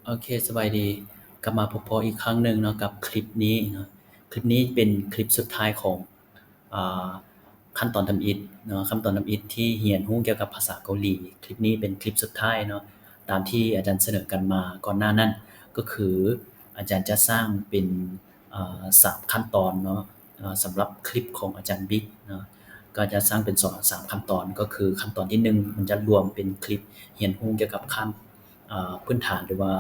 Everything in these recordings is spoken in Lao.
ໂອເຄ ສະບາຍດີ ກັບມາພົບພໍ້ອີກຄັ້ງໜຶ່ງເນາະ ກັບຄລິບນີ້ເນາະ. ຄລິບນີ້ເປັນຄລິບສຸດທ້າຍຂອງ ອາ ຂັ້ນຕອນທຳອິດເນາະ, ຂັ້ນຕອນທຳອິດທີ່ຮຽນຮູ້ກ່ຽວກັບພາສາເກົາຫຼີ. ຄລິບນີ້ເປັນຄລິບສຸດທ້າຍເນາະ, ຕາມທີ່ອາຈານສະເໜີກັນມາກ່ອນໜ້ານັ້ນ ກໍຄືອາຈານຈະສ້າງເປັນ ອາ ສາມຂັ້ນຕອນເນາະ, ອາ ສຳລັບຄລິບຂອງອາຈານບິກເນາະ ກໍຈະສ້າງເປັນສອງ ສາມຂັ້ນຕອນ. ກໍຄືຂັ້ນຕອນທີໜຶ່ງ ມັນຈະລວມເປັນຄລິບຮຽນຮູ້ກ່ຽວກັບຂັ້ນ ອາ ພື້ນຖານ ຫຼືວ່າ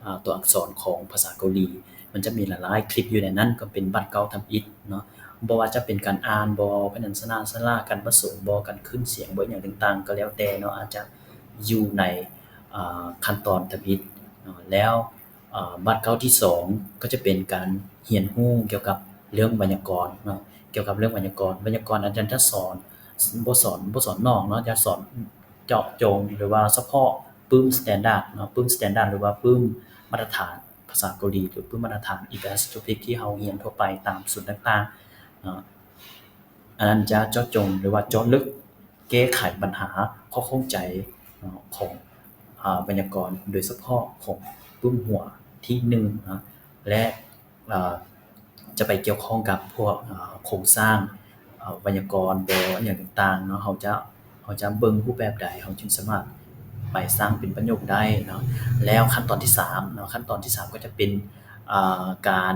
ອາ ຕົວອັກສອນຂອງພາສາເກົາຫຼີ. ມັນຈະມີຫຼາຍໆຄລິບຢູ່ໃນນັ້ນ ກໍເປັນບາດກ້າວທຳອິດເນາະ, ບໍ່ວ່າຈະເປັນການອ່ານບໍ ພະຍັນຊະນະ ສະຫຼະ ການປະສົມບໍ ການຂຶ້ນສຽງບໍ ອີ່ຫຍັງຕ່າງໆ ກໍແລ້ວແຕ່ເນາະ, ອາດຈະຢູ່ໃນ ອາ ຂັ້ນຕອນທຳອິດເນາະ. ແລ້ວ ອາ ບາດກ້າວທີສອງ ກໍຈະເປັນການຮຽນຮູ້ກ່ຽວກັບເລື່ອງໄວຍາກອນເນາະ, ກ່ຽວກັບເລື່ອງໄວຍາກອນ. ໄວຍາກອນອາຈານຈະສອນ ບໍ່ສອນ ບໍ່ສອນນອກເນາະ, ຈະສອນເຈາະຈົງ ຫຼືວ່າສະເພາະປຶ້ມສະແຕນດາດເນາະ, ປຶ້ມສະແຕນດາດ ຫຼືວ່າປຶ້ມມາດຕະຖານພາສາເກົາຫຼີ ຫຼືປຶ້ມມາດຕະຖານ EBS Topic ທີ່ເຮົາຮຽນທົ່ວໄປຕາມສູນຕ່າງໆເນາະ. ອັນນັ້ນຈະເຈາະຈົງ ຫຼືວ່າເຈາະເລິກແກ້ໄຂບັນຫາຂໍ້ຂ້ອງໃຈເນາະ ຂອງ ອາ ໄວຍາກອນ ໂດຍສະເພາະຂອງປຶ້ມຫົວທີໜຶ່ງເນາະ ແລະ ອາ ຈະໄປກ່ຽວຂ້ອງກັບພວກ ອາ ໂຄງສ້າງ ອາ ໄວຍາກອນບໍ ອີ່ຫຍັງຕ່າງໆເນາະ. ເຮົາຈະ ເຮົາຈະເບິ່ງຮູບແບບໃດ ເຮົາຈຶ່ງສາມາດໄປສ້າງເປັນປະໂຫຍກໄດ້ເນາະ. ແລ້ວຂັ້ນຕອນທີສາມເນາະ, ຂັ້ນຕອນທີສາມກໍຈະເປັນ ອາ ການ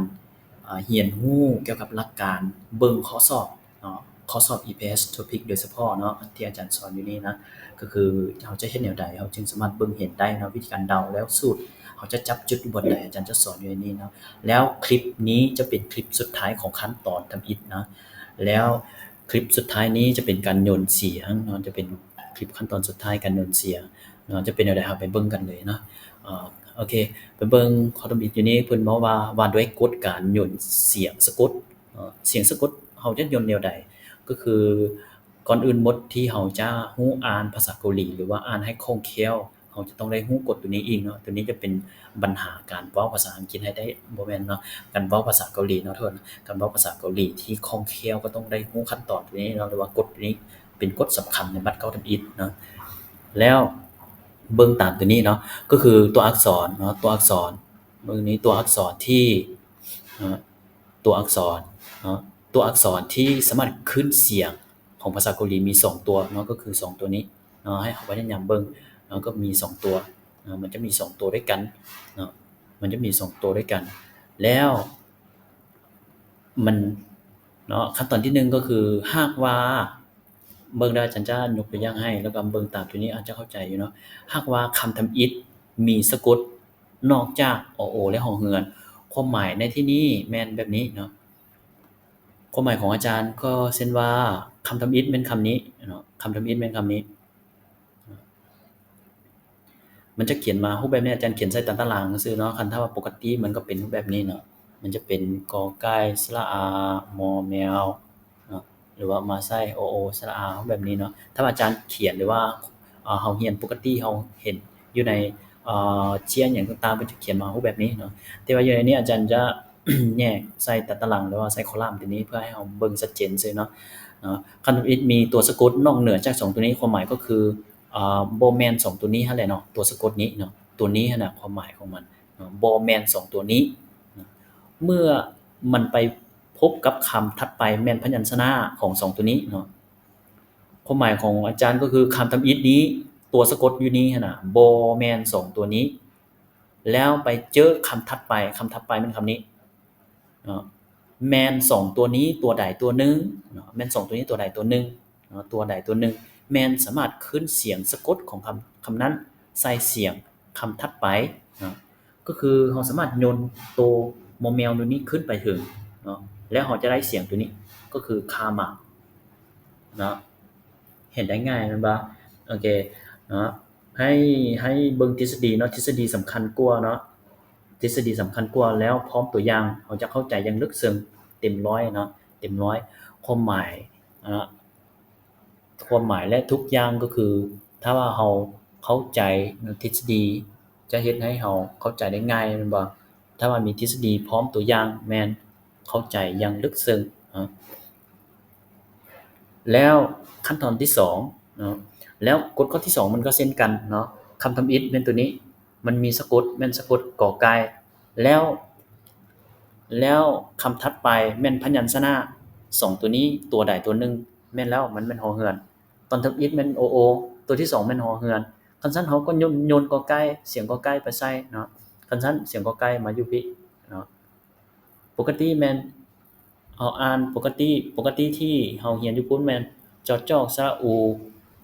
ອາ ຮຽນຮູ້ກ່ຽວກັບຫຼັກການເບິ່ງຂໍ້ສອບເນາະ, ຂໍ້ສອບ EBS Topic ໂດຍສະເພາະເນາະ ທີ່ອາຈານສອນຢູ່ນີ້ນະ, ກໍຄືເຮົາຈະເຮັດແນວໃດ ເຮົາຈຶ່ງສາມາດເບິ່ງເຫັນໄດ້ເນາະ, ວິທີການເດົາ ແລ້ວສູດເຮົາຈະຈັບຈຸດຢູ່ບ່ອນໃດ ອາຈານຈະສອນຢູ່ໃນນີ້ເນາະ. ແລ້ວຄລິບນີ້ຈະເປັນຄລິບສຸດທ້າຍຂອງຂັ້ນຕອນທຳອິດນະ, ແລ້ວຄລິບສຸດທ້າຍນີ້ຈະເປັນການໂຍນສຽງເນາະ, ຈະເປັນຄລິບຂັ້ນຕອນສຸດທ້າຍການໂຍນສຽງເນາະ. ຈະເປັນແນວໃດ ເຮົາໄປເບິ່ງກັນເລີຍເນາະ. ເອີ ໂອເຄ ໄປເບິ່ງຂໍ້ທຳອິດຢູ່ນີ້ ເພິ່ນເວົ້າວ່າ ວ່າດ້ວຍກົດການໂຍນສຽງສະກົດ ເນາະ, ສຽງສະກົດເຮົາຈະໂຍນແນວໃດ? ກໍຄືກ່ອນອື່ນໝົດທີ່ເຮົາຈະຮູ້ອ່ານພາສາເກົາຫຼີ ຫຼືວ່າອ່ານໃຫ້ຄ່ອງແຄ້ວ ເຮົາຈະຕ້ອງໄດ້ຮູ້ກົດຕົວນີ້ອີກເນາະ. ຕົວນີ້ຈະເປັນບັນຫາການເວົ້າພາສາອັງກິດໃຫ້ໄດ້ ບໍ່ແມ່ນເນາະ, ການເວົ້າພາສາເກົາຫຼີເນາະ, ໂທດ, ການເວົ້າພາສາເກົາຫຼີທີ່ຄ່ອງແຄ້ວກໍຕ້ອງໄດ້ຮູ້ຂັ້ນຕອນຕົວນີ້ເນາະ ຫຼືວ່າກົດຕົວນີ້ເປັນກົດສຳຄັນໃນບາດກ້າວທຳອິດເນາະ. ແລ້ວເບິ່ງຕາມຕົວນີ້ເນາະ, ກໍຄືຕົວອັກສອນເນາະ, ຕົວອັກສອນ ເບິ່ງນີ້ ຕົວອັກສອນທີ່ ເນາະ ຕົວອັກສອນເນາະ, ຕົວອັກສອນທີ່ສາມາດຂຶ້ນສຽງຂອງພາສາເກົາຫຼີມີສອງຕົວເນາະ, ກໍຄືສອງຕົວນີ້ເນາະ. ໃຫ້ເຮົາພະຍາຍາມເບິ່ງເນາະ, ກໍມີສອງຕົວເນາະ, ມັນຈະມີສອງຕົວດ້ວຍກັນເນາະ, ມັນຈະມີສອງຕົວດ້ວຍກັນ. ແລ້ວມັນເນາະ, ຂັ້ນຕອນທີໜຶ່ງກໍຄື ຫາກວ່າ ເບິ່ງເດີ ອາຈານຈະຍົກຕົວຢ່າງໃຫ້ ແລ້ວກໍເບິ່ງຕາມຕົວນີ້ອາດຈະເຂົ້າໃຈຢູ່ເນາະ. ຫາກວ່າຄຳທຳອິດມີສະກົດນອກຈາກ ອ ໂອ ແລະ ຮອເຮືອນ, ຄວາມໝາຍໃນທີ່ນີ້ແມ່ນແບບນີ້ເນາະ. ຄວາມໝາຍຂອງອາຈານກໍເຊັ່ນວ່າ ຄຳທຳອິດແມ່ນຄຳນີ້ເນາະ, ຄຳທຳອິດແມ່ນຄຳນີ້. ມັນຈະຂຽນມາຮູບແບບນີ້, ອາຈານຂຽນໃສ່ຕາຕະລາງຊື່ເນາະ. ຄັນຖ້າວ່າປົກກະຕິມັນກໍເປັນຮູບແບບນີ້ເນາະ, ມັນຈະເປັນ ກ ໄກ່ ສະຫຼະອາ ມໍແມວ ເນາະ ຫຼືວ່າມາໃສ່ ໂອໂອ ສະຫຼະອາ ແບບນີ້ເນາະ. ຖ້າວ່າອາຈານຂຽນ ຫຼືວ່າ ເຮົາຮຽນປົກກະຕິ ເຮົາເຫັນຢູ່ໃນ ເອີ ເຈ້ຍຫຍັງຕ່າງໆ ເພິ່ນຈະຂຽນມາຮູບແບບນີ້ເນາະ, ແຕ່ວ່າຢູ່ໃນນີ້ອາຈານຈະແຍກໃສ່ຕາຕະລາງ ຫຼືວ່າໃສ່ຄໍລາມຕົວນີ້ ເພື່ອໃຫ້ເຮົາເບິ່ງຊັດເຈນຊື່ເນາະ. ເນາະ ຄັນທຳອິດມີຕົວສະກົດນອກເໜືອຈາກສອງຕົວນີ້ ຄວາມໝາຍກໍຄື ເອີ ບໍ່ແມ່ນສອງຕົວນີ້ຫັ້ນແຫຼະເນາະ, ຕົວສະກົດນີ້ເນາະ, ຕົວນີ້ຫັ້ນນະ ຄວາມໝາຍຂອງມັນເນາະ ບໍ່ແມ່ນສອງຕົວນີ້ເນາະ. ເມື່ອມັນໄປພົບກັບຄຳຖັດໄປແມ່ນພະຍັນຊະນະຂອງສອງຕົວນີ້ເນາະ. ຄວາມໝາຍຂອງອາຈານກໍຄື ຄຳທຳອິດນີ້ ຕົວສະກົດຢູ່ນີ້ຫັ້ນນະ ບໍ່ແມ່ນສອງຕົວນີ້, ແລ້ວໄປເຈີຄຳຖັດໄປ, ຄຳຖັດໄປແມ່ນຄຳນີ້ເນາະ, ແມ່ນສອງຕົວນີ້ຕົວໃດຕົວໜຶ່ງເນາະ, ແມ່ນສອງຕົວນີ້ຕົວໃດຕົວໜຶ່ງເນາະ, ຕົວໃດຕົວໜຶ່ງ ແມ່ນສາມາດຂຶ້ນສຽງສະກົດຂອງຄຳ, ຄຳນັ້ນໃສ່ສຽງຄຳຖັດໄປເນາະ. ກໍຄືເຮົາສາມາດໂຍນໂຕມໍແມວໂຕນີ້ຂຶ້ນໄປເຖິງເນາະ, ແລ້ວເຮົາຈະໄດ້ສຽງໂຕນີ້ ກໍຄືຄາມາເນາະ. ເຫັນໄດ້ງ່າຍແມ່ນບໍ່? ໂອເຄເນາະ, ໃຫ້, ໃຫ້ເບິ່ງທິດສະດີເນາະ, ທິດສະດີສຳຄັນກວ່າເນາະ, ທິດສະດີສຳຄັນກວ່າ, ແລ້ວພ້ອມຕົວຢ່າງ ເຮົາຈະເຂົ້າໃຈຢ່າງເລິກເຊິ່ງເຕັມຮ້ອຍເນາະ, ເຕັມຮ້ອຍ. ຄວາມໝາຍເນາະ, ຄວາມໝາຍ ແລະ ທຸກຢ່າງກໍຄື ຖ້າວ່າເຮົາເຂົ້າໃຈໃນທິດສະດີ ຈະເຮັດໃຫ້ເຮົາເຂົ້າໃຈໄດ້ງ່າຍແມ່ນບໍ່? ຖ້າວ່າມີທິດສະດີພ້ອມຕົວຢ່າງ ແມ່ນເຂົ້າໃຈຢ່າງເລິກເຊິ່ງເນາະ. ແລ້ວຂັ້ນຕອນທີສອງເນາະ, ແລ້ວກົດຂໍ້ທີສອງມັນກໍເຊັ່ນກັນເນາະ, ຄຳທຳອິດແມ່ນຕົວນີ້ ມັນມີສະກົດ ແມ່ນສະກົດ ກ ໄກ່ ແລ້ວ ແລ້ວຄຳຖັດໄປແມ່ນພະຍັນຊະນະສອງຕົວນີ້ ຕົວໃດຕົວໜຶ່ງແມ່ນແລ້ວ ມັນແມ່ນ ຮ ເຮືອນ, ຕອນທຳອິດແມ່ນ ໂອ ໂອ, ຕົວທີສອງແມ່ນ ຮ ເຮືອນ. ຄັນຊັ້ນເຮົາກໍໂຍນ ໂຍນ ກ ໄກ່ ສຽງ ກ ໄກ່ ໄປໃສ່ເນາະ. ຄັນຊັ້ນສຽງ ກ ໄກ່ ມາຢູ່ພີ້ເນາະ. ປົກກະຕິແມ່ນ ເຮົາອ່ານປົກກະຕິ, ປົກກະຕິທີ່ເຮົາຮຽນຢູ່ພຸ້ນແມ່ນ ຈ ຈອກ ສະຫຼະ ອູ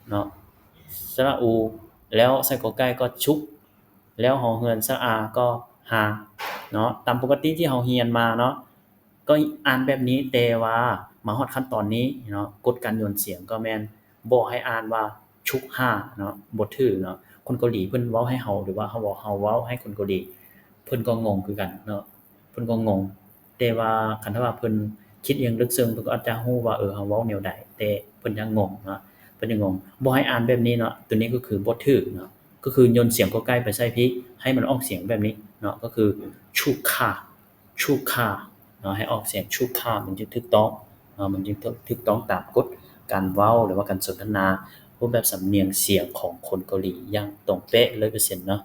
ເນາະ, ສະຫຼະ ອູ ແລ້ວໃສ່ ກ ໄກ່ ກໍ ຊຸກ ແລ້ວ ຮ ເຮືອນ ສະຫຼະ ອາ ກໍ ຮາ ເນາະ, ຕາມປົກກະຕິທີ່ເຮົາຮຽນມາເນາະ. ກໍອ່ານແບບນີ້ ແຕ່ວ່າມາຮອດຂັ້ນຕອນນີ້ເນາະ ກົດການໂຍນສຽງກໍແມ່ນບໍ່ໃຫ້ອ່ານວ່າ ຊຸກ ຮາ ເນາະ, ບໍ່ຖືກເນາະ. ຄົນເກົາຫຼີເພິ່ນເວົ້າໃຫ້ເຮົາ ຫຼືວ່າເຮົາເວົ້າ ເຮົາເວົ້າໃຫ້ຄົນເກົາຫຼີ ເພິ່ນກໍງົງຄືກັນເນາະ, ເພິ່ນກໍງົງ. ແຕ່ວ່າຄັນຖ້າວ່າເພິ່ນຄິດຢ່າງເລິກເຊິ່ງ ເພິ່ນກໍອາດຈະຮູ້ວ່າ ເອີ ເຮົາເວົ້າແນວໃດ, ແຕ່ເພິ່ນຍັງງົງເນາະ, ເພິ່ນຍັງງົງ. ບໍ່ໃຫ້ອ່ານແບບນີ້ເນາະ, ຕົວນີ້ກໍຄືບໍ່ຖືກເນາະ, ກໍຄືໂຍນສຽງ ກ ໄກ່ ໄປໃສ່ພີ້ ໃຫ້ມັນອອກສຽງແບບນີ້ເນາະ, ກໍຄື ຊຸກ ຄາ ຊຸກ ຄາ ເນາະ, ໃຫ້ອອກສຽງ ຊຸກ ຄາ ມັນຈຶ່ງຖືກຕ້ອງເນາະ, ມັນຈຶ່ງຖືກ ຖືກຕ້ອງຕາມກົດການເວົ້າ ຫຼືວ່າການສົນທະນາ ຮູບແບບສຳນຽງສຽງຂອງຄົນເກົາຫຼີຢ່າງຕົງເປະ ຮ້ອຍເປີເຊັນເນາະ.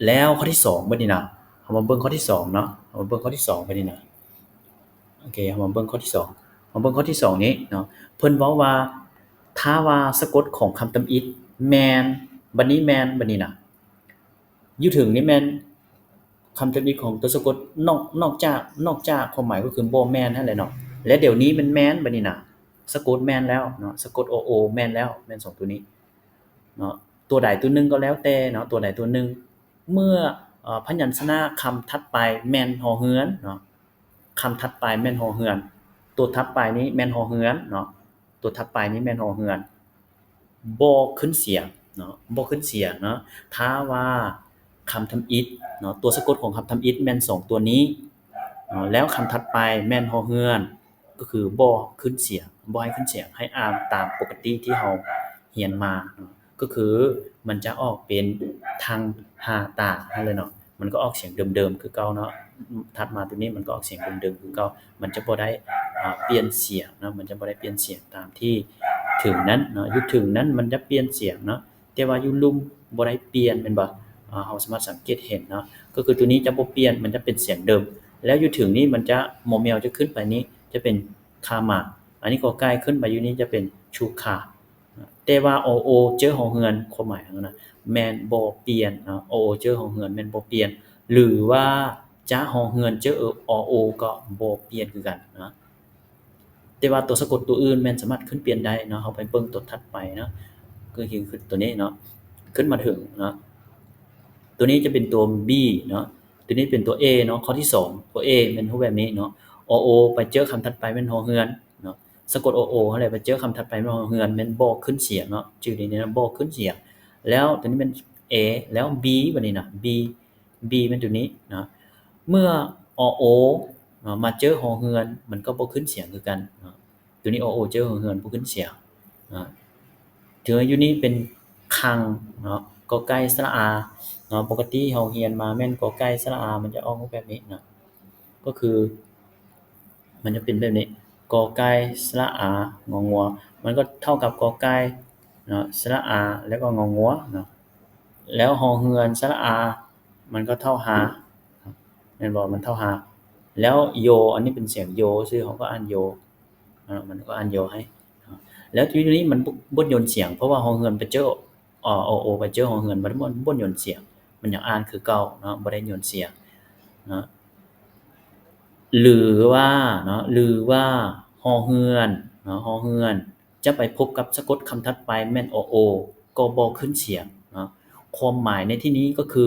ແລ້ວຂໍ້ທີສອງ ບັດນີ້ນະ, ເຮົາມາເບິ່ງຂໍ້ທີສອງເນາະ, ເຮົາມາເບິ່ງຂໍ້ທີສອງ ບັດນີ້ນະ. ໂອເຄ ເຮົາມາເບິ່ງຂໍ້ທີສອງ, ມາເບິ່ງຂໍ້ທີສອງນີ້ເນາະ. ເພິ່ນເວົ້າວ່າ ຖ້າວ່າສະກົດຂອງຄຳທຳອິດແມ່ນ ບັດນີ້ແມ່ນ ບັດນີ້ນະ, ຢູ່ເທິງນີ້ແມ່ນຄຳທຳອິດຂອງຕົວສະກົດ ນອກ ນອກຈາກ ນອກຈາກ ຄວາມໝາຍກໍຄືບໍ່ແມ່ນຫັ້ນແຫຼະເນາະ. ແລະ ດຽວນີ້ມັນແມ່ນ ບັດນີ້ນະ, ສະກົດແມ່ນແລ້ວເນາະ, ສະກົດ ໂອ ໂອ ແມ່ນແລ້ວ, ແມ່ນສອງຕົວນີ້ເນາະ, ຕົວໃດຕົວໜຶ່ງກໍແລ້ວແຕ່ເນາະ, ຕົວໃດຕົວໜຶ່ງ. ເມື່ອ ເອີ ພະຍັນຊະນະຄຳຖັດໄປແມ່ນ ຮ ເຮືອນເນາະ, ຄຳຖັດໄປແມ່ນ ຮ ເຮືອນ, ຕົວຖັດໄປນີ້ແມ່ນ ຮ ເຮືອນເນາະ, ຕົວຖັດໄປນີ້ແມ່ນ ຮ ເຮືອນ. ບໍ່ຂຶ້ນສຽງເນາະ, ບໍ່ຂຶ້ນສຽງເນາະ. ຖ້າວ່າຄຳທຳອິດເນາະ, ຕົວສະກົດຂອງຄຳທຳອິດແມ່ນສອງຕົວນີ້ເນາະ, ແລ້ວຄຳຖັດໄປແມ່ນ ຮ ເຮືອນ, ກໍຄືບໍ່ຂຶ້ນສຽງ, ບໍ່ໃຫ້ຂຶ້ນສຽງ, ໃຫ້ອ່ານຕາມປົກກະຕິທີ່ເຮົາຮຽນມາເນາະ, ກໍຄືມັນຈະອອກເປັນທັງຫ້າຕາຫັ້ນແຫຼະເນາະ. ມັນກໍອອກສຽງເດີມໆຄືເກົ່າເນາະ, ຖັດມາຕົວນີ້ມັນກໍອອກສຽງເດີມໆຄືເກົ່າ, ມັນຈະບໍ່ໄດ້ ອາ ປ່ຽນສຽງເນາະ, ມັນຈະບໍ່ໄດ້ປ່ຽນສຽງຕາມທີ່ເທິງນັ້ນເນາະ. ຢູ່ເທິງນັ້ນມັນຈະປ່ຽນສຽງເນາະ, ແຕ່ວ່າຢູ່ລຸ່ມບໍ່ໄດ້ປ່ຽນແມ່ນບໍ່? ອາ ເຮົາສາມາດສັງເກດເຫັນເນາະ, ກໍຄືຕົວນີ້ຈະບໍ່ປ່ຽນ, ມັນຈະເປັນສຽງເດີມ. ແລ້ວຢູ່ເທິງນີ້ມັນຈະ ມໍແມວຈະຂຶ້ນໄປນີ້ຈະເປັນ ຄາມາ, ອັນນີ້ ກໍໄກ່ ຂຶ້ນໄປຢູ່ນີ້ຈະເປັນ ຊຸກຄາ. ແຕ່ວ່າ ໂອ ໂອ ເຈີ ຮ ເຮືອນ ຄວາມໝາຍຂອງມັນນະ ແມ່ນບໍ່ປ່ຽນເນາະ, ໂອ ໂອ ເຈີ ຮ ເຮືອນ ແມ່ນບໍ່ປ່ຽນ ຫຼືວ່າຈະ ຮ ເຮືອນ ເຈີ ໂອ ໂອ ກໍບໍ່ປ່ຽນຄືກັນເນາະ. ແຕ່ວ່າຕົວສະກົດຕົວອື່ນແມ່ນສາມາດຂຶ້ນປ່ຽນໄດ້ເນາະ, ເຮົາໄປເບິ່ງຕົວຖັດໄປເນາະ, ກໍຄື ຄືຕົວນີ້ເນາະ, ຂຶ້ນມາເຖິງເນາະ, ຕົວນີ້ຈະເປັນຕົວ ບີ ເນາະ, ຕົວນີ້ເປັນຕົວ ເອ ເນາະ. ຂໍ້ທີສອງ ຕົວ ເອ ແມ່ນຮູບແບບນີ້ເນາະ, ໂອ ໂອ ໄປເຈີຄຳຖັດໄປແມ່ນ ຮ ເຮືອນ ເນາະ, ສະກົດ ໂອ ໂອ ຫັ້ນແຫຼະ, ໄປເຈີຄຳຖັດໄປແມ່ນ ຮ ເຮືອນ ແມ່ນບໍ່ຂຶ້ນສຽງເນາະ, ຈື່ດີໆນະ ບໍ່ຂຶ້ນສຽງ. ແລ້ວຕົວນີ້ແມ່ນ ເອ ແລ້ວ ບີ ບັດນີ້ນະ, ບີ ບີ ແມ່ນຕົວນີ້ນະ. ເມື່ອ ໂອ ໂອ ເນາະ ມາເຈີ ຮ ເຮືອນ ມັນກໍບໍ່ຂຶ້ນສຽງຄືກັນເນາະ, ຕົວນີ້ ໂອ ໂອ ເຈີ ຮ ເຮືອນ ບໍ່ຂຶ້ນສຽງເນາະ. ຖືວ່າຢູ່ນີ້ເປັນ ຄັງ ເນາະ, ກໍໄກ່ ສະຫຼະ ອາ ເນາະ, ປົກກະຕິເຮົາຮຽນມາແມ່ນ ກໍໄກ່ ສະຫຼະ ອາ ມັນຈະອອກຮູບແບບນີ້ເນາະ, ກໍຄື ມັນຈະເປັນແບບນີ້ ກໍໄກ່ ສະຫຼະ ອາ ງໍງົວ, ມັນກໍເທົ່າກັບ ກໍໄກ່ ເນາະ ສະຫຼະ ອາ ແລ້ວກໍ ງໍງົວ ເນາະ, ແລ້ວ ຮ ເຮືອນ ສະຫຼະ ອາ ມັນກໍເທົ່າ ຮາ ແມ່ນບໍ່? ມັນເທົ່າ ຮາ. ແລ້ວ ໂຢ ອັນນີ້ເປັນສຽງ ໂຢ ຊື່ ເຮົາກໍອ່ານ ໂຢ ເນາະ, ມັນກໍອ່ານ ໂຢ ໃຫ້ ເນາະ. ແລ້ວຢູ່ນີ້ມັນ ບົດ ບົດໂຍນສຽງ ເພາະວ່າ ຮ ເຮືອນ ໄປເຈີ ໂອ ໂອ ໄປເຈີ ຮ ເຮືອນ ມັນ ມັນ ບົດໂຍນສຽງ ມັນຍັງອ່ານຄືເກົ່າເນາະ, ບໍ່ໄດ້ໂຍນສຽງເນາະ. ຫຼືວ່າເນາະ ຫຼືວ່າ ຮ ເຮືອນ ເນາະ ຮ ເຮືອນ ຈະໄປພົບກັບສະກົດຄຳຖັດໄປແມ່ນ ໂອ ໂອ ກໍບໍ່ຂຶ້ນສຽງເນາະ. ຄວາມໝາຍໃນທີ່ນີ້ກໍຄື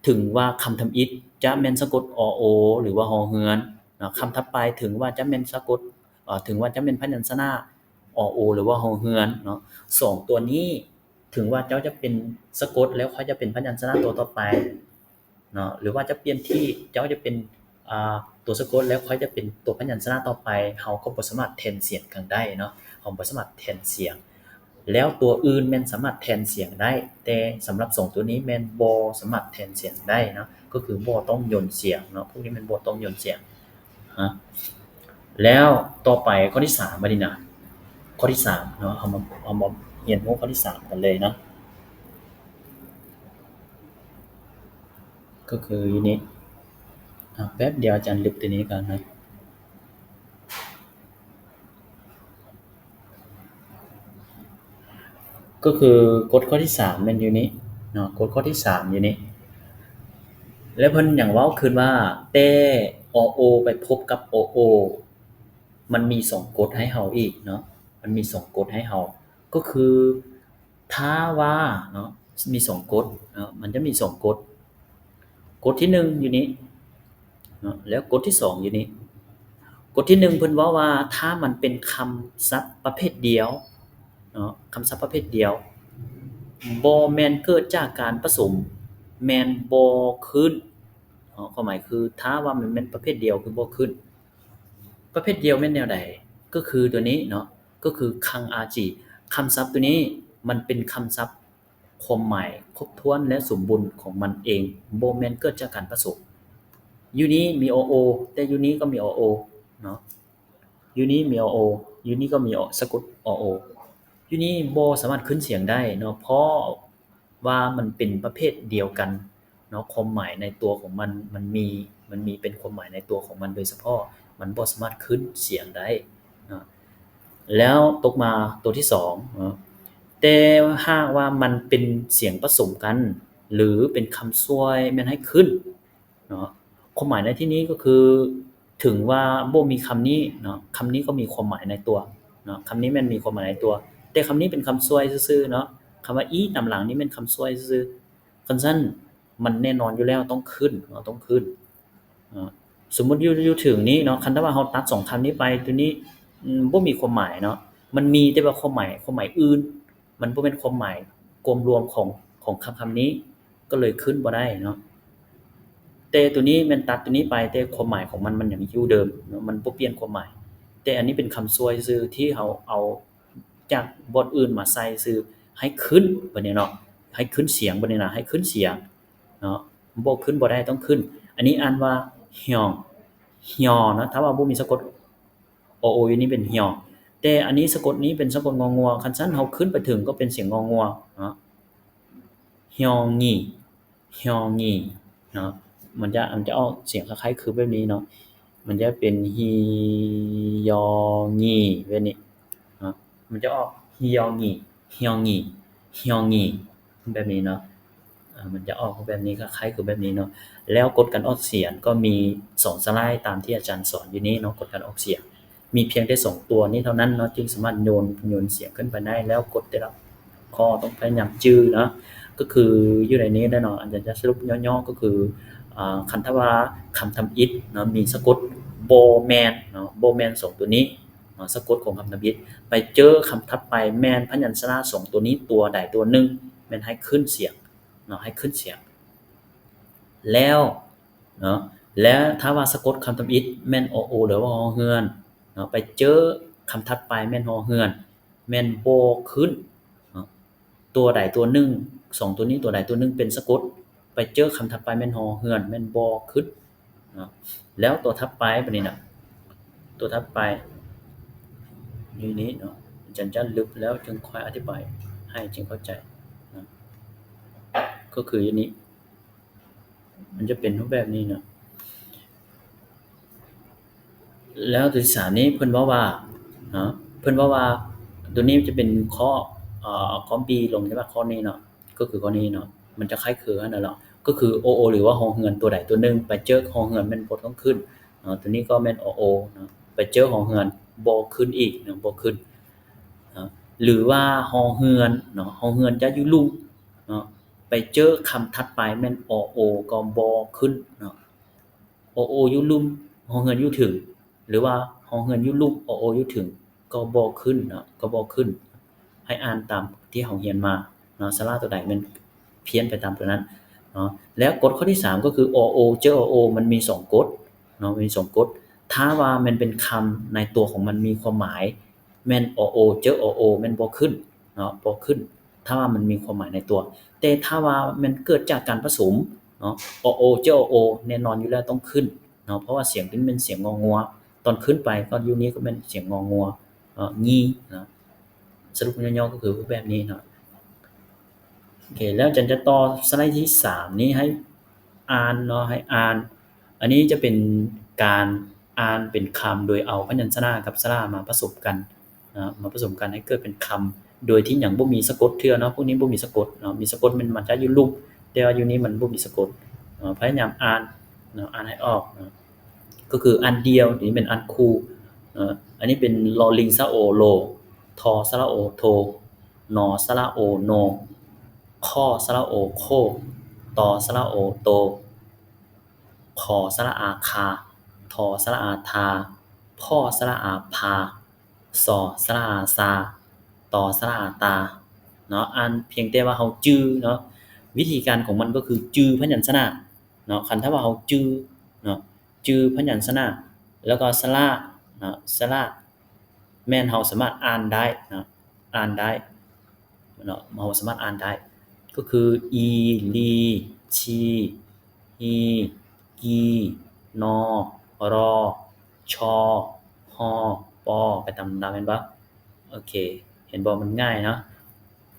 ເຖິງວ່າຄຳທຳອິດຈະແມ່ນສະກົດ ໂອ ໂອ ຫຼືວ່າ ຮ ເຮືອນ ເນາະ, ຄຳຖັດໄປເຖິງວ່າຈະແມ່ນສະກົດ ເອີ ເຖິງວ່າຈະແມ່ນພະຍັນຊະນະ ໂອ ໂອ ຫຼືວ່າ ຮ ເຮືອນ ເນາະ, ສອງຕົວນີ້ ເຖິງວ່າເຈົ້າຈະເປັນສະກົດ ແລ້ວຄ່ອຍຈະເປັນພະຍັນຊະນະຕົວຕໍ່ໄປເນາະ, ຫຼືວ່າຈະປ່ຽນທີ່ ເຈົ້າຈະເປັນ ອ່າ ຕົວສະກົດ ແລ້ວຄ່ອຍຈະເປັນຕົວພະຍັນຊະນະຕໍ່ໄປ, ເຮົາກໍບໍ່ສາມາດແທນສຽງກັນໄດ້ເນາະ, ເຮົາບໍ່ສາມາດແທນສຽງ. ແລ້ວຕົວອື່ນແມ່ນສາມາດແທນສຽງໄດ້, ແຕ່ສຳລັບສອງຕົວນີ້ແມ່ນບໍ່ສາມາດແທນສຽງໄດ້ເນາະ, ກໍຄືບໍ່ຕ້ອງໂຍນສຽງເນາະ, ພວກນີ້ແມ່ນບໍ່ຕ້ອງໂຍນສຽງ. ຮະ ແລ້ວຕໍ່ໄປຂໍ້ທີສາມ ບັດນີ້ນະ, ຂໍ້ທີສາມເນາະ, ເຮົາມາ ເຮົາມາຮຽນຮູ້ຂໍ້ທີສາມກັນເລີຍເນາະ. ກໍຄືຢູ່ນີ້ ອາ ແປັບດຽວອາຈານລຶບຕົວນີ້ກ່ອນນະ ກໍຄືກົດຂໍ້ທີສາມແມ່ນຢູ່ນີ້ເນາະ ກົດຂໍ້ທີສາມຢູ່ນີ້ ແລ້ວເພິ່ນຍັງເວົ້າຄືນວ່າ ແຕ່ ອ ໂອ ໄປພົບກັບ ໂອ ໂອ ມັນມີສອງກົດໃຫ້ເຮົາອີກເນາະ ມັນມີສອງກົດໃຫ້ເຮົາ ກໍຄື ຖ້າວ່າເນາະ ມີສອງກົດເນາະ ມັນຈະມີສອງກົດ ກົດທີໜຶ່ງຢູ່ນີ້ເນາະ ແລ້ວກົດທີສອງຢູ່ນີ້ ກົດທີໜຶ່ງເພິ່ນເວົ້າວ່າ ຖ້າມັນເປັນຄຳສັບປະເພດດຽວເນາະ ຄຳສັບປະເພດດຽວ ບໍ່ແມ່ນເກີດຈາກການປະສົມ ແມ່ນບໍ່ຂຶ້ນເນາະ ຄວາມໝາຍຄື ຖ້າວ່າມັນແມ່ນປະເພດດຽວ ຄືບໍ່ຂຶ້ນ ປະເພດດຽວແມ່ນແນວໃດ? ກໍຄືຕົວນີ້ເນາະ ກໍຄືຄັງອາຈີ ຄຳສັບຕົວນີ້ມັນເປັນຄຳສັບຄວາມໝາຍຄົບຖ້ວນ ແລະ ສົມບູນຂອງມັນເອງ ບໍ່ແມ່ນເກີດຈາກການປະສົມ. ຢູ່ນີ້ມີ ໂອ ໂອ ແຕ່ຢູ່ນີ້ກໍມີ ໂອ ໂອ ເນາະ ຢູ່ນີ້ມີ ໂອ ໂອ ຢູ່ນີ້ກໍມີ ສະກົດ ໂອ ໂອ ຢູ່ນີ້ບໍ່ສາມາດຂຶ້ນສຽງໄດ້ເນາະ ເພາະ ວ່າມັນເປັນປະເພດດຽວກັນເນາະ ຄວາມໝາຍໃນຕົວຂອງມັນ ມັນມີ ມັນມີເປັນຄວາມໝາຍໃນຕົວຂອງມັນໂດຍສະເພາະ ມັນບໍ່ສາມາດຂຶ້ນສຽງໄດ້ເນາະ ແລ້ວຕົກມາຕົວທີສອງເນາະ ແຕ່ຫາກວ່າມັນເປັນສຽງປະສົມກັນ ຫຼື ເປັນຄຳຊ່ວຍ ແມ່ນໃຫ້ຂຶ້ນ ເນາະ ຄວາມໝາຍໃນທີ່ນີ້ກໍຄື ເຖິງວ່າບໍ່ມີຄຳນີ້ເນາະ ຄຳນີ້ກໍມີຄວາມໝາຍໃນຕົວເນາະ ຄຳນີ້ແມ່ນມີຄວາມໝາຍໃນຕົວ ແຕ່ຄຳນີ້ເປັນຄຳຊ່ວຍຊື່ໆເນາະ ຄຳວ່າ ອີ ຕາມຫຼັງນີ້ແມ່ນຄຳຊ່ວຍຊື່ໆ ຄັນຊັ້ນມັນແນ່ນອນຢູ່ແລ້ວຕ້ອງຂຶ້ນເນາະ ຕ້ອງຂຶ້ນເນາະ ສົມມຸດຢູ່ ຢູ່ເທິງນີ້ເນາະ ຄັນຖ້າວ່າເຮົາຕັດສອງຄຳນີ້ໄປ ຕົວນີ້ ອືມ ບໍ່ມີຄວາມໝາຍເນາະ ມັນມີແຕ່ວ່າຄວາມໝາຍ ຄວາມໝາຍອື່ນ ມັນບໍ່ແມ່ນຄວາມໝາຍກວມລວມຂອງ ຂອງຄຳ ຄຳນີ້ ກໍເລີຍຂຶ້ນບໍ່ໄດ້ເນາະ ແຕ່ຕົວນີ້ແມ່ນຕັດຕົວນີ້ໄປ ແຕ່ຄວາມໝາຍຂອງມັນ ມັນຍັງຢູ່ເດີມເນາະ ມັນບໍ່ປ່ຽນຄວາມໝາຍ ແຕ່ອັນນີ້ເປັນຄຳຊ່ວຍຊື່ໆ ທີ່ເຮົາເອົາຈາກບ່ອນອື່ນມາໃສ່ຊື່ ໃຫ້ຂຶ້ນ ບາດນີ້ເນາະ ໃຫ້ຂຶ້ນສຽງ ບາດນີ້ນະ ໃຫ້ຂຶ້ນສຽງເນາະ ບໍ່ຂຶ້ນບໍ່ໄດ້ ຕ້ອງຂຶ້ນ ອັນນີ້ອ່ານວ່າ ຮຽງ ຮຽງ ເນາະ ຖ້າວ່າບໍ່ມີສະກົດ ໂອ ໂອ ຢູ່ນີ້ເປັນ ຮຽງ ແຕ່ອັນນີ້ສະກົດນີ້ເປັນສະກົດ ງໍງົວ ຄັນຊັ້ນເຮົາຂຶ້ນໄປເຖິງກໍເປັນສຽງ ງໍງົວ ເນາະ ຮຽງ ງີ ຮຽງ ງີ ເນາະ ມັນຈະ ມັນຈະອອກສຽງຄ້າຍໆຄືແບບນີ້ເນາະ ມັນຈະເປັນ ຮີ ຢໍ ງີ ແບບນີ້ເນາະ ມັນຈະອອກ ຮີ ຢໍ ງີ ຮຽງ ງີ ຮຽງ ງີ ແບບນີ້ເນາະ ອາ ມັນຈະອອກແບບນີ້ ຄ້າຍໆຄືແບບນີ້ເນາະ ແລ້ວກົດການອອກສຽງກໍມີສອງສະໄລຕາມທີ່ອາຈານສອນຢູ່ນີ້ເນາະ ກົດການອອກສຽງ ມີພຽງແຕ່ສອງຕົວນີ້ເທົ່ານັ້ນເນາະ ຈຶ່ງສາມາດໂຍນ ໂຍນສຽງຂຶ້ນໄປໄດ້ ແລ້ວກົດແຕ່ລະຂໍ້ຕ້ອງພະຍາຍາມຈື່ເນາະ ກໍຄືຢູ່ໃນນີ້ແຫຼະເນາະ ອາຈານຈະສະຫຼຸບຫຍໍ້ໆ ກໍຄື ອາ ຄັນຖ້າວ່າຄຳທຳອິດເນາະ ມີສະກົດບໍ່ແມ່ນເນາະ ບໍ່ແມ່ນສອງຕົວນີ້ເນາະ ສະກົດຂອງຄຳທຳອິດ ໄປເຈີຄຳຖັດໄປແມ່ນພະຍັນຊະນະສອງຕົວນີ້ຕົວໃດຕົວໜຶ່ງ ແມ່ນໃຫ້ຂຶ້ນສຽງ ເນາະ ໃຫ້ຂຶ້ນສຽງ ແລ້ວເນາະ ແລະ ຖ້າວ່າສະກົດຄຳທຳອິດແມ່ນ ອ ໂອ ຫຼືວ່າ ຮ ເຮືອນ ເນາະ ໄປເຈີຄຳຖັດໄປແມ່ນ ຮ ເຮືອນ ແມ່ນບໍ່ຂຶ້ນເນາະ ຕົວໃດຕົວໜຶ່ງ ສອງຕົວນີ້ ຕົວໃດຕົວໜຶ່ງເປັນສະກົດ ໄປເຈີຄຳຖັດໄປແມ່ນ ຮ ເຮືອນ ແມ່ນບໍ່ຂຶ້ນ ເນາະ ແລ້ວຕົວຖັດໄປບາດນີ້ນະ ຕົວຖັດໄປ ຢູ່ນີ້ເນາະ ອາຈານຈະລຶບແລ້ວຈຶ່ງຄ່ອຍອະທິບາຍໃຫ້ຈຶ່ງເຂົ້າໃຈເນາະ ກໍຄືຢູ່ນີ້ ມັນຈະເປັນຮູບແບບນີ້ເນາະ ແລ້ວຕົວທີສາມນີ້ເພິ່ນເວົ້າວ່າເນາະ ເພິ່ນເວົ້າວ່າ ຕົວນີ້ຈະເປັນຂໍ້ ເອີ ຄອມປີ້ລົງໃນວ່າຂໍ້ນີ້ເນາະ ກໍຄືຂໍ້ນີ້ເນາະ ມັນຈະຄ້າຍຄືຫັ້ນນະເນາະ ກໍຄື ໂອ ໂອ ຫຼືວ່າ ຮ ເຮືອນ ຕົວໃດຕົວໜຶ່ງໄປເຈີ ຮ ເຮືອນ ແມ່ນບໍ່ຕ້ອງຂຶ້ນເນາະ ຕົວນີ້ກໍແມ່ນ ໂອ ໂອ ເນາະ ໄປເຈີ ຮ ເຮືອນ ບໍ່ຂຶ້ນອີກເນາະ ບໍ່ຂຶ້ນເນາະ ຫຼືວ່າ ຮ ເຮືອນ ເນາະ ຮ ເຮືອນຈະຢູ່ລຸ່ມເນາະ ໄປເຈີຄຳຖັດໄປແມ່ນ ໂອ ໂອ ກໍບໍ່ຂຶ້ນເນາະ ໂອ ໂອ ຢູ່ລຸ່ມ ຮ ເຮືອນຢູ່ເທິງ ຫຼືວ່າ ຮ ເຮືອນຢູ່ລຸ່ມ ໂອ ໂອ ຢູ່ເທິງ ກໍບໍ່ຂຶ້ນເນາະ ກໍບໍ່ຂຶ້ນ ໃຫ້ອ່ານຕາມທີ່ເຮົາຮຽນມາເນາະ ສະຫຼະຕົວໃດແມ່ນພຽນໄປຕາມຕົວນັ້ນເນາະ ແລ້ວກົດຂໍ້ທີສາມກໍຄື ໂອ ໂອ ເຈີ ໂອ ໂອ ມັນມີສອງກົດເນາະ ມີສອງກົດ ຖ້າວ່າແມ່ນເປັນຄຳໃນຕົວຂອງມັນມີຄວາມໝາຍ ແມ່ນ ໂອ ໂອ ເຈີ ໂອ ໂອ ແມ່ນບໍ່ຂຶ້ນເນາະ ບໍ່ຂຶ້ນ ຖ້າວ່າມັນມີຄວາມໝາຍໃນຕົວ ແຕ່ຖ້າວ່າແມ່ນເກີດຈາກການປະສົມເນາະ ໂອ ໂອ ເຈີ ໂອ ໂອ ແນ່ນອນຢູ່ແລ້ວຕ້ອງຂຶ້ນເນາະ ເພາະວ່າສຽງຕົວນີ້ແມ່ນສຽງ ງໍງົວ ຕອນຂຶ້ນໄປກໍຢູ່ນີ້ກໍແມ່ນສຽງ ງໍງົວ ເນາະ ງີ ເນາະ ສະຫຼຸບຫຍໍ້ໆກໍຄືແບບນີ້ເນາະ ໂອເຄ ແລ້ວຈັນຈະຕໍ່ສະໄລທີສາມນີ້ໃຫ້ ອ່ານເນາະ ໃຫ້ອ່ານ. ອັນນີ້ຈະເປັນການອ່ານເປັນຄຳໂດຍເອົາພະຍັນຊະນະກັບສະຫຼະມາປະສົມກັນເນາະ ມາປະສົມກັນໃຫ້ເກີດເປັນຄຳ ໂດຍທີ່ຍັງບໍ່ມີສະກົດເທື່ອເນາະ. ພວກນີ້ບໍ່ມີສະກົດເນາະ ມີສະກົດແມ່ນມາຈາກຢູ່ລຸ່ມ ແຕ່ວ່າຢູ່ນີ້ມັນບໍ່ມີສະກົດເນາະ. ພະຍາຍາມອ່ານເນາະ ອ່ານໃຫ້ອອກເນາະ ກໍຄືອ່ານດ່ຽວ ນີ້ແມ່ນອ່ານຄູ່ເນາະ. ອັນນີ້ເປັນ ລໍລິງ ສະໂອ ໂລ, ທໍ ສະຫຼະໂອ ໂທ, ນໍ ສະຫຼະໂອ ໂນ, ຄໍ ສະຫຼະໂອ ໂຄ, ຕໍ ສະຫຼະໂອ ໂຕ, ຂໍ ສະຫຼະອາ ຄາ, ທໍ ສະຫຼະອາ ທາ, ພໍ້ ສະຫຼະອາ ພາ, ສໍ ສະຫຼະອາ ຊາ, ຕໍ ສະຫຼະອາ ຕາເນາະ. ອ່ານພຽງແຕ່ວ່າເຮົາຈື່ເນາະ ວິທີການຂອງມັນກໍຄືຈື່ພະຍັນຊະນະເນາະ. ຄັນຖ້າວ່າເຮົາຈື່ເນາະ ຈື່ພະຍັນຊະນະ ແລ້ວກໍສະຫຼະເນາະ ສະຫຼະ ແມ່ນເຮົາສາມາດອ່ານໄດ້ເນາະ ອ່ານໄດ້ເນາະ ເຮົາສາມາດອ່ານໄດ້ ກໍຄື ອີ ລີ ຊີ ຮີ ກີ ນໍ ລໍ ຊໍ ຫໍ ປໍ ໄປຕາມລຳດັບ ແມ່ນບໍ່? ໂອເຄ ເຫັນບໍ່? ມັນງ່າຍເນາະ.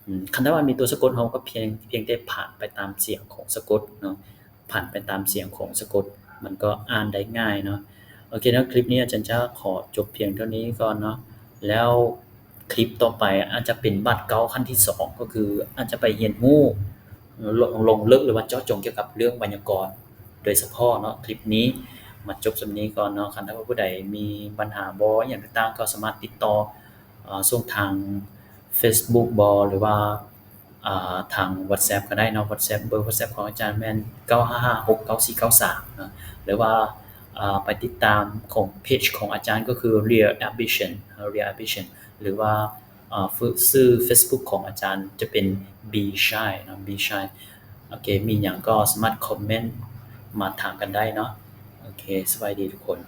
ອືມ ຄັນຖ້າວ່າມີຕົວສະກົດ ເຮົາກໍພຽງ ພຽງແຕ່ຜັນໄປຕາມສຽງຂອງສະກົດເນາະ ຜັນໄປຕາມສຽງຂອງສະກົດ ມັນກໍອ່ານໄດ້ງ່າຍເນາະ. ໂອເຄເນາະ ຄລິບນີ້ອາຈານຈະຂໍຈົບພຽງເທົ່ານີ້ກ່ອນເນາະ ແລ້ວຄລິບຕໍ່ໄປອາດຈະເປັນບາດເກົ້າຂັ້ນທີສອງ ກໍຄືອາດຈະໄປຮຽນຮູ້ ລ- ລົງເລິກ ຫຼືວ່າເຈາະຈົງກ່ຽວກັບເລື່ອງໄວຍາກອນໂດຍສະເພາະເນາະ. ຄລິບນີ້ມາຈົບສ່ຳນີ້ກ່ອນເນາະ. ຄັນຖ້າວ່າຜູ້ໃດມີບັນຫາບໍ່ ອີ່ຫຍັງຕ່າງໆ ກໍສາມາດຕິດຕໍ່ ເອີ ຊ່ອງທາງ Facebook ບໍ ຫຼືວ່າ ອ່າ ທາງ WhatsApp ກໍໄດ້ເນາະ. WhatsApp ເບີ WhatsApp ຂອງອາຈານແມ່ນ ເກົ້າຫ້າຫ້າຫົກເກົ້າສີ່ເກົ້າສາມ ເນາະ ຫຼືວ່າ ອ່າ ໄປຕິດຕາມຂອງ page ຂອງອາຈານກໍຄື Real Ambition ເນາະ Real Ambition ຫຼືວ່າ ອ່າ ຊື່ Facebook ຂອງອາຈານຈະເປັນ Be Shy ເນາະ Be Shy. ໂອເຄ ມີຫຍັງກໍສາມາດຄອມເມັນມາຖາມກັນໄດ້ເນາະ. ໂອເຄ ສະບາຍດີທຸກຄົນ.